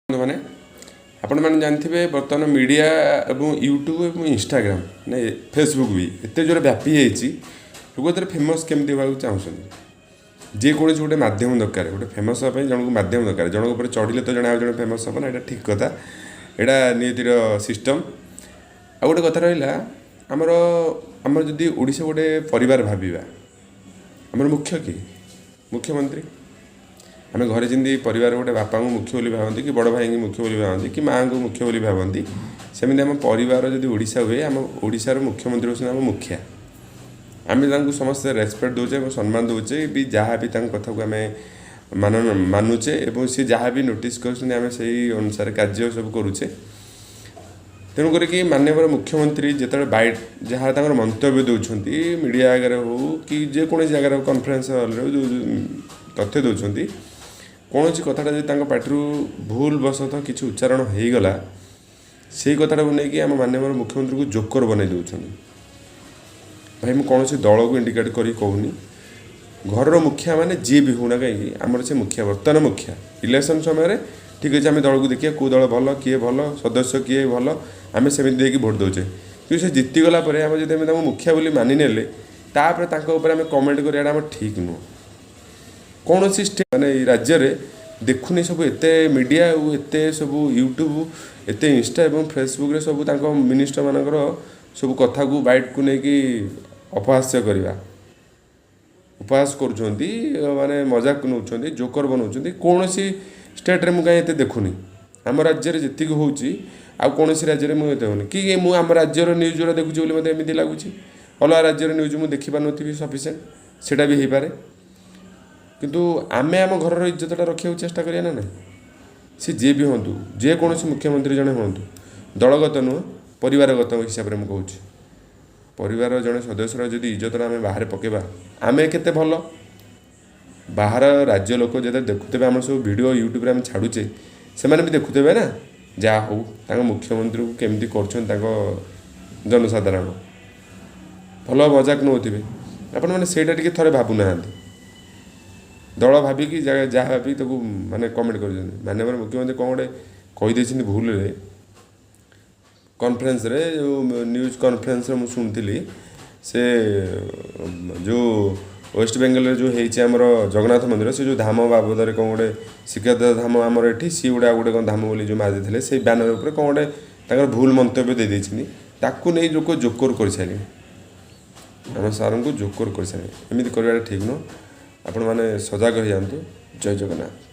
ବନ୍ଧୁମାନେ, ଆପଣମାନେ ଜାଣିଥିବେ, ବର୍ତ୍ତମାନ ମିଡ଼ିଆ ଏବଂ ୟୁଟ୍ୟୁବ୍ ଏବଂ ଇନଷ୍ଟାଗ୍ରାମ, ନାଇଁ, ଫେସବୁକ୍ ବି ଏତେ ଜୋରେ ବ୍ୟାପି ଯାଇଛି। ଲୋକ ଏଥିରେ ଫେମସ୍ କେମିତି ହେବାକୁ ଚାହୁଁଛନ୍ତି। ଯେକୌଣସି ଗୋଟେ ମାଧ୍ୟମ ଦରକାର। ଗୋଟେ ଫେମସ୍ ହେବା ପାଇଁ ଜଣକୁ ମାଧ୍ୟମ ଦରକାର। ଜଣଙ୍କ ଉପରେ ଚଢ଼ିଲେ ତ ଜଣେ ଆଉ ଜଣେ ଫେମସ୍ ହେବ ନା। ଏଇଟା ଠିକ୍ କଥା, ଏଇଟା ନିୟତିର ସିଷ୍ଟମ୍। ଆଉ ଗୋଟେ କଥା ରହିଲା, ଆମର ଆମର ଯଦି ଓଡ଼ିଶା ଗୋଟେ ପରିବାର ଭାବିବା, ଆମର ମୁଖ୍ୟ କିଏ? ମୁଖ୍ୟମନ୍ତ୍ରୀ। ଆମେ ଘରେ ଯେମିତି ପରିବାର ଗୋଟେ ବାପାଙ୍କୁ ମୁଖ୍ୟ ବୋଲି ଭାବନ୍ତି କି ବଡ଼ ଭାଇଙ୍କୁ ମୁଖ୍ୟ ବୋଲି ଭାବନ୍ତି କି ମାଆଙ୍କୁ ମୁଖ୍ୟ ବୋଲି ଭାବନ୍ତି, ସେମିତି ଆମ ପରିବାର ଯଦି ଓଡ଼ିଶା ହୁଏ, ଆମ ଓଡ଼ିଶାର ମୁଖ୍ୟମନ୍ତ୍ରୀ ହେଉଛନ୍ତି ଆମ ମୁଖିଆ। ଆମେ ତାଙ୍କୁ ସମସ୍ତେ ରେସପେକ୍ଟ ଦେଉଛେ ଏବଂ ସମ୍ମାନ ଦେଉଛେ ବି। ଯାହା ବି ତାଙ୍କ କଥାକୁ ଆମେ ମାନୁଛେ ଏବଂ ସେ ଯାହା ବି ନୋଟିସ୍ କରୁଛନ୍ତି, ଆମେ ସେଇ ଅନୁସାରେ କାର୍ଯ୍ୟ ସବୁ କରୁଛେ। ତେଣୁ କରିକି ମାନ୍ୟବର ମୁଖ୍ୟମନ୍ତ୍ରୀ ଯେତେବେଳେ ବାଇଟ୍, ଯାହା ତାଙ୍କର ମନ୍ତବ୍ୟ ଦେଉଛନ୍ତି, ମିଡ଼ିଆ ଆଗରେ ହେଉ କି ଯେକୌଣସି ଜାଗାରେ ହେଉ, କନଫରେନ୍ସ ହଲ୍ରେ ହେଉ, ଯେଉଁ ତଥ୍ୟ ଦେଉଛନ୍ତି, କୌଣସି କଥାଟା ଯଦି ତାଙ୍କ ପାଟିରୁ ଭୁଲ ବଶତଃ କିଛି ଉଚ୍ଚାରଣ ହେଇଗଲା, ସେଇ କଥାଟାକୁ ନେଇକି ଆମ ମାନ୍ୟବର ମୁଖ୍ୟମନ୍ତ୍ରୀଙ୍କୁ ଜୋକର ବନେଇ ଦେଉଛନ୍ତି। ଭାଇ, ମୁଁ କୌଣସି ଦଳକୁ ଇଣ୍ଡିକେଟ୍ କରି କହୁନି। ଘରର ମୁଖିଆ ମାନେ ଯିଏ ବି ହେଉନା କାହିଁକି, ଆମର ସେ ମୁଖିଆ, ବର୍ତ୍ତମାନ ମୁଖିଆ। ଇଲେକ୍ସନ୍ ସମୟରେ ଠିକ୍ ଅଛି, ଆମେ ଦଳକୁ ଦେଖିବା, କେଉଁ ଦଳ ଭଲ, କିଏ ଭଲ ସଦସ୍ୟ, କିଏ ଭଲ, ଆମେ ସେମିତି ଦେଇକି ଭୋଟ୍ ଦେଉଛେ। କିନ୍ତୁ ସେ ଜିତିଗଲା ପରେ ଆମେ ଯଦି ଆମେ ତାଙ୍କୁ ମୁଖିଆ ବୋଲି ମାନିନେଲେ, ତାପରେ ତାଙ୍କ ଉପରେ ଆମେ କମେଣ୍ଟ କରିବାଟା ଆମର ଠିକ୍ ନୁହଁ। କୌଣସି ମାନେ ଏଇ ରାଜ୍ୟରେ ଦେଖୁନି, ସବୁ ଏତେ ମିଡ଼ିଆ ଆଉ ଏତେ ସବୁ ୟୁଟ୍ୟୁବ୍, ଏତେ ଇନଷ୍ଟା ଏବଂ ଫେସବୁକ୍ରେ ସବୁ ତାଙ୍କ ମିନିଷ୍ଟରମାନଙ୍କର ସବୁ କଥାକୁ, ବାଇଟ୍କୁ ନେଇକି ଅପହାସ୍ୟ କରିବା, ଉପହାସ କରୁଛନ୍ତି, ମାନେ ମଜାକ ନେଉଛନ୍ତି, ଜୋକର ବନାଉଛନ୍ତି। କୌଣସି ଷ୍ଟେଟ୍ରେ ମୁଁ କାହିଁ ଏତେ ଦେଖୁନି। ଆମ ରାଜ୍ୟରେ ଯେତିକି ହେଉଛି, ଆଉ କୌଣସି ରାଜ୍ୟରେ ମୁଁ ଏତେ ହେଉନି କି ମୁଁ ଆମ ରାଜ୍ୟର ନ୍ୟୁଜ୍ ଗୁଡ଼ା ଦେଖୁଛି ବୋଲି ମୋତେ ଏମିତି ଲାଗୁଛି। ଅଲଗା ରାଜ୍ୟର ନ୍ୟୁଜ୍ ମୁଁ ଦେଖିପାରୁନଥିବି ସଫିସିଏଣ୍ଟ, ସେଇଟା ବି ହେଇପାରେ। କିନ୍ତୁ ଆମେ ଆମ ଘରର ଇଜ୍ଜତଟା ରଖିବାକୁ ଚେଷ୍ଟା କରିବା ନା ନାହିଁ? ସେ ଯିଏ ବି ହୁଅନ୍ତୁ, ଯେକୌଣସି ମୁଖ୍ୟମନ୍ତ୍ରୀ ଜଣେ ହୁଅନ୍ତୁ, ଦଳଗତ ନୁହଁ, ପରିବାରଗତ ହିସାବରେ ମୁଁ କହୁଛି। ପରିବାର ଜଣେ ସଦସ୍ୟର ଯଦି ଇଜ୍ଜତଟା ଆମେ ବାହାରେ ପକାଇବା, ଆମେ କେତେ ଭଲ, ବାହାର ରାଜ୍ୟ ଲୋକ ଯେତେବେଳେ ଦେଖୁଥିବେ ଆମର ସବୁ ଭିଡ଼ିଓ ୟୁଟ୍ୟୁବରେ ଆମେ ଛାଡ଼ୁଛେ, ସେମାନେ ବି ଦେଖୁଥିବେ ନା, ଯାହା ହଉ, ତାଙ୍କ ମୁଖ୍ୟମନ୍ତ୍ରୀକୁ କେମିତି କରୁଛନ୍ତି ତାଙ୍କ ଜନସାଧାରଣ, ଭଲ ମଜାକ ନେଉଥିବେ। ଆପଣମାନେ ସେଇଟା ଟିକେ ଥରେ ଭାବୁନାହାନ୍ତି। ଦଳ ଭାବିକି, ଯାହା ଯାହା ଭାବିକି ତାକୁ ମାନେ କମେଣ୍ଟ କରୁଛନ୍ତି। ମାନ୍ୟବର ମୁଖ୍ୟମନ୍ତ୍ରୀ କ'ଣ ଗୋଟେ କହିଦେଇଛନ୍ତି ଭୁଲରେ କନଫରେନ୍ସରେ, ଯେଉଁ ନ୍ୟୁଜ୍ କନଫରେନ୍ସରେ ମୁଁ ଶୁଣିଥିଲି, ସେ ଯେଉଁ ୱେଷ୍ଟ ବେଙ୍ଗଲରେ ଯେଉଁ ହେଇଛି ଆମର ଜଗନ୍ନାଥ ମନ୍ଦିର, ସେ ଯେଉଁ ଧାମ ବାବଦରେ କ'ଣ ଗୋଟେ ଶ୍ରୀକ୍ଷେତ୍ର ଧାମ ଆମର ଏଠି, ସିଏ ଗୋଟେ ଆଉ ଗୋଟେ କ'ଣ ଧାମ ବୋଲି ଯେଉଁ ମାରି ଦେଇଥିଲେ, ସେଇ ବ୍ୟାନର ଉପରେ କ'ଣ ଗୋଟେ ତାଙ୍କର ଭୁଲ ମନ୍ତବ୍ୟ ଦେଇ ଦେଇଛନ୍ତି। ତାକୁ ନେଇ ଲୋକ ଜୋକର କରିସାରିଲେଣି, ଆମ ସାର୍ଙ୍କୁ ଜୋକର କରିସାରିଲେଣି। ଏମିତି କରିବାଟା ଠିକ୍ ନୁହଁ। ଆପଣମାନେ ସଜାଗ ହେଇଯାଆନ୍ତୁ। ଜୟ ଜଗନ୍ନାଥ।